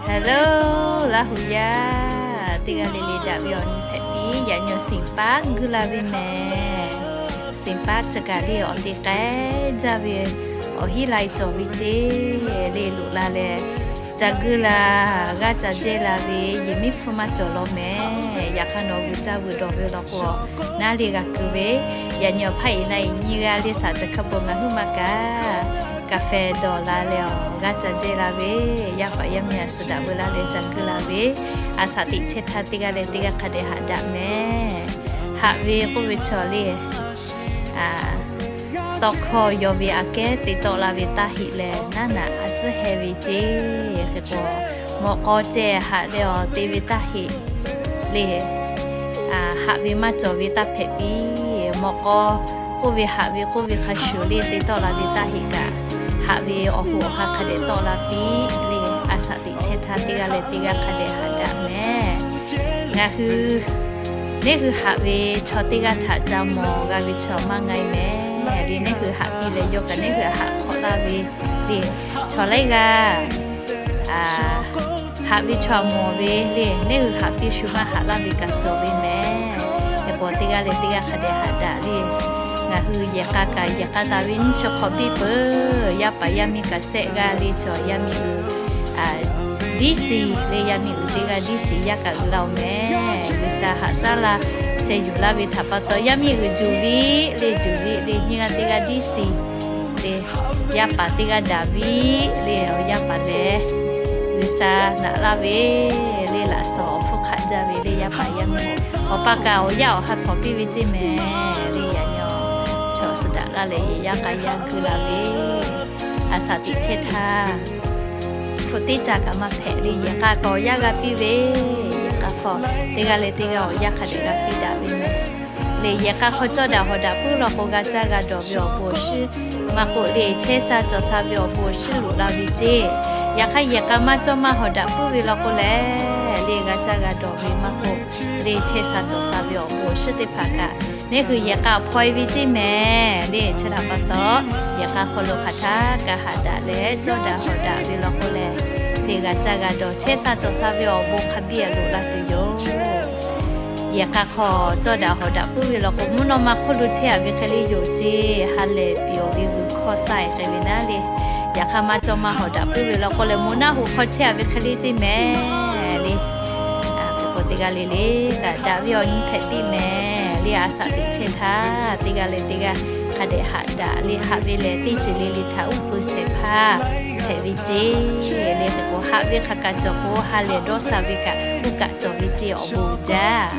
Hello, Laˇ huˍ yaˇ, teˇ g'aˇ le le daꞈ ve awˬ nyi hpehꞈ piˇ. Yaꞈ nyi awˬ siˍ paˉ guˇ la ve mehˍ. Siˍ paˉ chi kaꞈ le awˬ te k'ai jaˇ ve awˬ hinˉ lai cawˬ ve ceˇ le loꞈ la leh, ca guˇ la, g'aˇ ca jehˇ la ve yehˬ miˉ hpfuhˇ maˇ cawˬ law mehˍ. Yaꞈ hk'aˇ nawˬ g'uiˬ caˇ vuiˬ dawˬ ve law k'o, naˉ le g'a kuˬ ve. Yaꞈ nyi awˬ hpaˇ iˍ na iˍ nyi g'a le shaˍ caˬ hk'a peuˬ ngaˬ huiˉ ma kaꞈ, kaꞈ fehˬ dawˬ la leh awˬ g'aˇ ca jehˇ la ve, yaˇ paˍ yaˇ miˇ a suh daꞈ veu la leh ca guˇ la ve, a shaꞈ teꞈ chehˇ htaˇ teˇ g'aˇ leh teˇ g'aˇ hk'a dehꞈ haꞈ daꞈ mehˍ. Haꞈ ve k'oˆ ve chaw le, tawˇ hkawˇ yaw ve aꞈ kehˉ te tawˆ la ve taˇ heˆ leh, naˉ naꞈ a tcuhˉ heh ve ceˇ. Hk'e k'o, mawꞈ k'aw ceh haꞈ leh awˬ te ve taˇ heˆ le. Haꞈ ve maˇ cawˬ ve taˇ hpehꞈ piˇ. Mawꞈ k'aw k'oˆ ve haꞈ ve k'oˆ ve hk'a shuˍ le te tawˆ la ve taˇ heˆ kaꞈ, haꞈ ve awˬ hoꞈ awˬ ha hk'a dehꞈ tawˆ la piˇ le. A shaꞈ teꞈ chehˇ htaˇ teˇ g'aˇ leh teˇ g'aˇ hk'a dehꞈ haꞈ daꞈ mehˍ. Ngaˬ hui, neˇ hui haꞈ ve chaw teˇ g'aˇ htaꞈ ca mawˬ g'a ve chaw maˇ nga e mehˍ le. Neˇ hui haꞈ piˇ leh yawˇ kaꞈ neˇ hui haꞈ hk'awꞈ laˇ ve le. Chaw laiˉ g'aˇ haꞈ ve chaw mawˬ ve le. Neˇ hui haꞈ piˇ shu maˇ haꞈ laˇ ve kaꞈ cawˬ ve mehˍ. Hk'e k'o teˇ g'aˇ leh teˇ g'aˇ hk'a dehꞈ haꞈ daꞈ le. Ngaˬ hui yehˬ k'a kaꞈ yehˬ k'a taˍ ve nyiˇ chi hk'awꞈ biˇ peuˬ. Yaˇ paˍ yaˇ miˇ kaꞈ sehˆ g'a le chaw yaˇ miˇ uiˍ diˉ shiˍ le. Yaˇ miˇ uiˍ teˇ g'aˇ diˉ shiˍ yaˇ kaꞈ uiˍ la oˬ mehˍ. G'uiˬsha haꞈ shaˉ la sheh yuˬ laˇ ve htaꞈ pa taw yaˇ miˇ uiˍ juˬ viˆ le, juˬ viˆ le. Nyiˇ g'aˇ teˇ g'aˇ diˉ shiˍ le. Yaˇ paˍ teˇ g'aˇ daꞈ viˆ le. Awˬ yaˇ paˍ lehˬ G'uiˬsha naꞈ laˇ ve le. Laꞈ shawnˍ awˬ hpfuhˇ hk'aˆ jaˇ ve le. Yaˇ paˍ yaˇ miˇ awˬ pa kaꞈ awˬ yaˇ awˬ ha htawꞈ piˇ ve ceˇ mehˍ le. Yaꞈ nyi chaw suh daꞈ laˇ leh yehˬ yaˇ k'a yaˇ guˇ la ve, a shaꞈ teꞈ chehˇ htaˇ hpu teˇ caˇ kaꞈ maˇ hpehꞈ le. Yehˬ k'a hk'aw awˬ yaˇ g'a piˇ ve, yehˬ k'a hk'aw teˇ g'aˇ leh teˇ g'aˇ awˬ yaˇ hk'a dehꞈ g'a piˇ daꞈ ve mehˍ le. Yehˬ k'a hk'aw cawˇ daꞈ hawˍ daꞈ puiˉ law k'o, g'a caˇ g'a dawˬ ve awˬ bon awˬ shiˉ maˇ k'oˆ le, chehˇ sha cawˬ sha ve awˬ bon awˬ shiˉ loꞈ la ve ceˇ. Yaꞈ hk'aˇ yehˬ k'a maˇ cawˇ maˇ hawˍ daꞈ puiˉ ve law k'o lehˬ le, g'a caˇ g'a dawˬ ve maˇ k'oˆ le, chehˇ sha cawˬ sha ve awˬ bon awˬ shiˉ teˇ hpaˍ kaꞈ neˇ hui yehˬ k'a hpaw e ve ceˇ mehˍ le. Chi htaꞈ pa taw, yehˬ k'a hk'aw lo hk'aˬ htaˇ kaꞈ haꞈ daꞈ leh cawˇ daꞈ hawˍ daꞈ ve law k'o lehˬ, te g'a caˇ g'a dawˬ chehˇ sha cawˬ sha ve awˬ bon hk'a biˇ loꞈ la tuˬ yoˬ. Yehˬ k'a hk'aw cawˇ daꞈ hawˍ daꞈ puiˉ ve law k'o, mvuhˇ naw ma hk'oˆ lo chehˇ a ve hk'e le yoˬ ceˇ. Ha lehˬ piˍ awˬ ve g'uiˬ hkawˇ sha e hk'e ve naˉ le. Yaꞈ hk'aˇ maˇ cawˇ maˇ hawˍ daꞈ puiˉ ve law k'o lehˬ, moˍ naˆ hoꞈ hk'aw chehˇ a ve hk'e le ceˇ mehˍ le. Hk'e k'o teˇ g'aˇ le le kaꞈ daꞈ ve awˬ nyi hpehꞈ piˇ mehˍ le. A shaꞈ teꞈ chehˇ htaˇ teˇ g'aˇ leh teˇ g'aˇ hk'a dehꞈ haꞈ daꞈ le. Haꞈ ve lehˬ teˇ ceuˬ le le htaꞈ uˉ peunˍ shehˍ hpaˇ hpehꞈ ve ceˇ le. Hk'e k'o haꞈ ve hk'a kaꞈ cawˬ k'o, ha lehˬ dawˇ sha ve kaꞈ uˉ kaꞈ cawˬ ve ceˇ awˬ bon uiˍ jaˇ